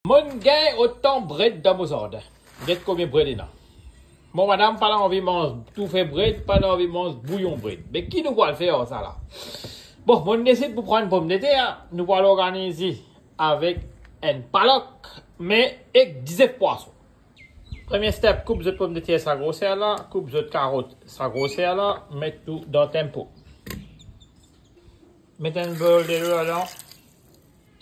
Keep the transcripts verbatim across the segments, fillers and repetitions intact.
Mo'nn gagn otan bred dan mo zardin. Get konbien bred ena. Mo madam pa anvi manz toufe bred, pa anvi manz bouyon bred. Me ki nou pou al fer ar sa la? Bon, mo'nn desid pou pran pomdeter, nou pou al organiz li avek enn palak, me ek dizef pwason. Premie step, koup zot pomdeter sa groser la, koup zot karot sa groser la, met tou dan tempo. Met enn bol delo ladan.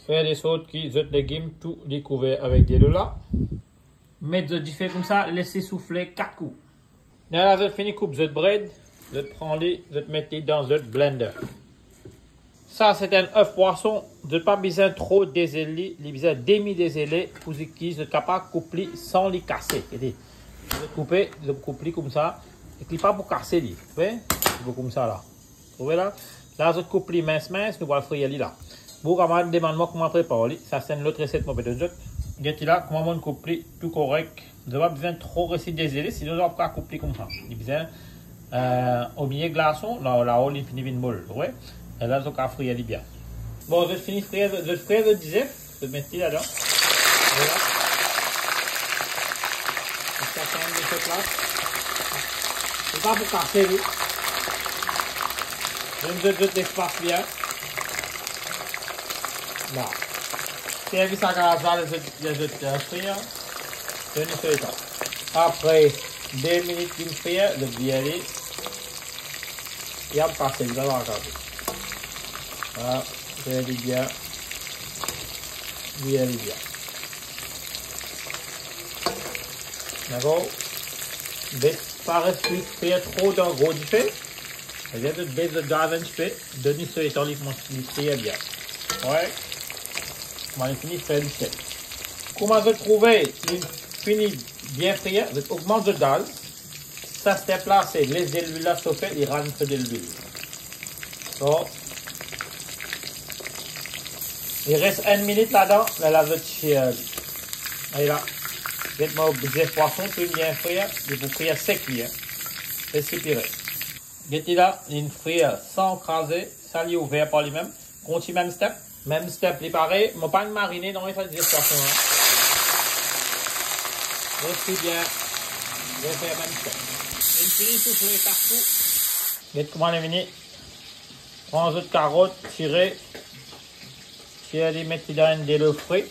Fer de sort ki zot legim tou li kouver avek delo la. Met zot dife koumsa, les li soufle kat kou. Lerla zot fini koup zot bred, zot pran li, zot met li dan zot blender. Sa se enn ef pwason, zot pa bizin tro dezel li, li bizin demi dezele pou ki zot kapav koup li san li kase. Gete, zot koupe, zot koup li koumsa, ek li pa pou kase li, ou trouve? Li pou koumsa la. Trouve la? La zot koup li mins mins, nou pou al frir li la. Boukou kamarad demann mwa kouma prepar li, sa se enn lot reset mo pe donn zot. Gete la, kouma mo'nn koup li tou korek. Zot pa bizin tro resi dezele, sinon zot pa pou koup li koumsa. Li bizin, euh, omilie glason, la, lao li fini vinn mol, ou trouve? E la zot kapav frir li bien. Bon, zot fini frir, zot, zot frir zot dizef. Zot met li ladan. Vwala. Zot kapav met li sou plas. Li pa pou kase li. Donn zot, zot lespas bien. La. Servi sa gaz la, zot, zot, zot, euh, frir. Donn li so letan. Apre de minit li frir, zot vir li. Li ap pase, li pa pou kase. Vwala, servi bien. Bien, bien. Dakor? Bes, pa les li frir tro dan gro dife. Savedir zot bes zot gaz enn tipe, donn li so letan li koumans li frir bien. Wey. Kouma li fini frir li sel. Kouma zot trouve li fini bien frir, zot ogmant zot gaz. Sa step la, se les delwil la sofe, li rann so delwil. So, li res enn minit ladan, lerla zot tir li. Ala, get mo dizef pwason, tou bien frir, li pou frir sek li, hein. Les li pire. Gete la, li frir san kraze, sa li ouver par limem. Kontign mem step. Mem step li parey, mo pa'nn marine, non, sa dizef pwason la. Les li bien, refir mem step. Li fini soufle kat kou. Get kouma li vini. Pran zot karot, tire. Tir li, met li dan enn delo fre.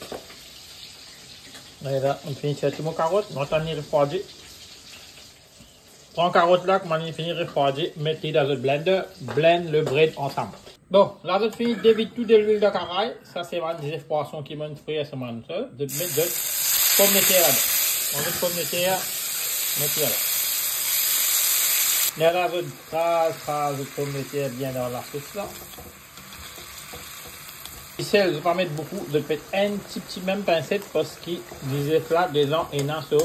Ala, mo fini tir tou mo karot, mo atann li refrwadi. Pran karot la, kouma li fini refrwadi, met li dan zot blender, blend le bred ansam. Bon, la zot fini devid tou delwil dan karay. Sa se bann dizef pwason ki mo'nn frir, sa bann sa. Zot met zot pomdeter ladan. Pran zot pomdeter, met li ladan. Lerla zot kraz, kraz zot pomdeter bien dan lasos la. Sel, zot pa met boukou, zot met enn tipti mem pinset, parski dizef la deza ena so,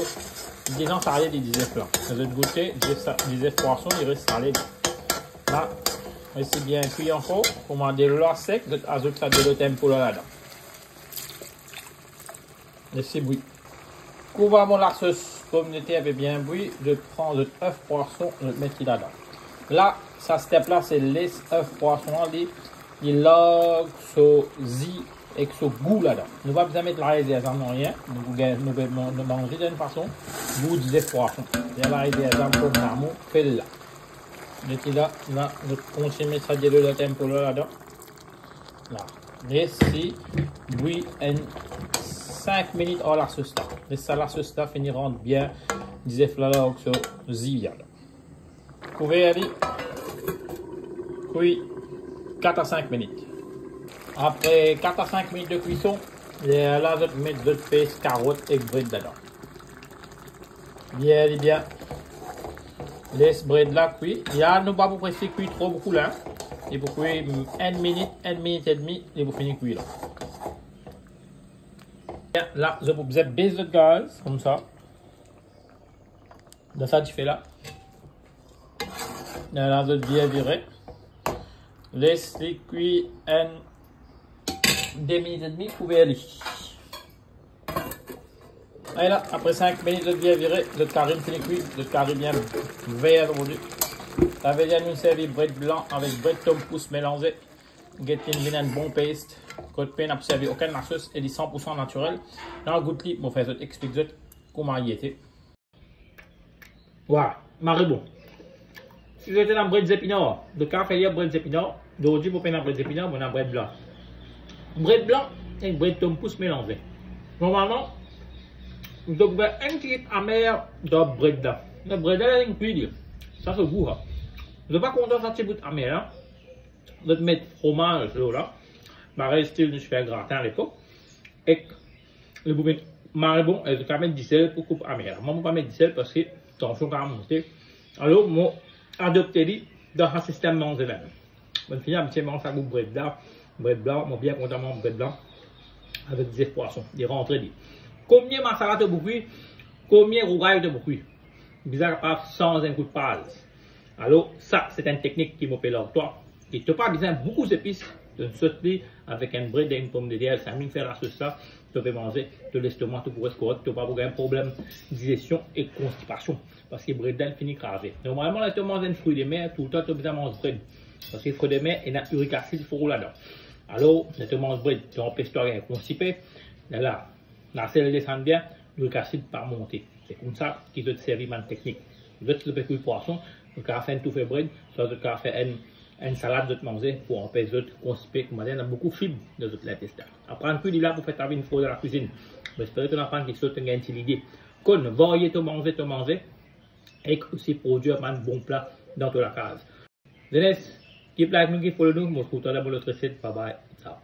deza sale li dizef la. Zot goute, dizef sa, dizef pwason, li res sale. La, les li bien kwi ankor, kouma delo la sek, zot azout sa delo tempo la ladan. Les li bwi. Kouma mo lasos pomdeter pe bien bwi, zot pran zot ef pwason, zot met li ladan. La, sa step la, se les ef pwason la, li, li larg so zi ek so gou ladan. Nou pa bizin met lay, zinzam, nanye. Nou gagn, nou pe, nou, nou manze dan enn fason, gou dizef pwason. Ler lay, zinzam, pomidamour, fer la. Met li la, la, nou kontign met sa delo dan tempo la ladan. La. Les li bwi enn sink minit ar lasos la. Les sa lasos la fini rant bien dizef la, la, ek so zi la. Kouver li. Kwi kat a sink minit. Apre kat a sink minit de kwison, lerla zot met zot pes karot ek bred ladan. Bien, li bien. Les bred la kwi. Ya, nou pa pou pres li kwi tro boukou la. Li pou kwi, mm, enn minit, enn minit edmi, li pou fini kwi la. Bien, la, zot pou bizin bes zot gaz, koumsa. Dan sa dife la. Lerla zot bien vire. Les li kwi enn de minit edmi, kouver li. Ala, apre sink minit, zot bien vire, zot kari fini kwi, zot kari bien ver zordi. Savedir nou servi bred blan avek bred tompous melanze. Get inn vinn enn bon paste, kot pena pou servi okenn lasos e li san pou san natirel. Ena gout li, mo fer zot explik zot kouma li ete. Wa, mari bon. Si zot ena bred zepinar, zot kapav fer li bred zepinar. Zordi mo pena bred zepinar, mo ena bred blan. Bred blan ek bred tompous melanze. Normalman, zot pou fer enn tigit amer dan bred la. Me bred la, li kwi li. Sa so gou, sa. Zot pa kontan sa ti bout amer la. Zot met fromaz lor la. Parey stil nou ti fer gratin alepok. Ek li pou vinn mari bon, e zot kapav met disel pou koup amer la. Mwa, mo pa met disel parski tansion kapav monte. Alor, mo adopte li dan sa sistem manze la. Mo fini abitie manz sa gou bred la, bred blan, mo bien kontan manz bred blan avek zef pwason. Li rantre li. Komie masala to pou kwi, komie rougay to pou kwi. Bizin kapav sanz enn kout paz. Alor, sa, se enn teknik ki mo pe larg twa. E to pa bizin boukou zepis, to sot li avek enn bred e enn pomdeter, sa mem fer lasos la, to pe manze, to lestoma, to pou res korek, to pa pou gagn problem dizestion e konstipasion. Parski bred la fini kraze. Normalman, ler to manz enn frui de mer, toultan to bizin manz bred. Parski frui de mer, ena irik asid for ladan. Alor, ler to manz bred, to anpes twa gagn konstipe. Lerla, lasel desann bien, irik asid pa monte. Se koumsa ki zot servi bann teknik. Zot, si zot pe kwi pwason, zot kapav fer enn toufe bred, swa zot kapav fer enn, enn salad zot manze pou anpes zot konstipe. Kouma dir, ena boukou fib dan zot lintestin. Aprann kwi li la pou fer ta vi for dan lakwizinn. Mo espere to aprann kiksoz, to gagn enn ti lide. Konn varie to manze, to manze, ek osi prodwir bann bon pla dan to lakaz. Zenes, keep like nou, keep follow nou. Mo retrouv twa dan mo lot reset. Bye bye. Ciao.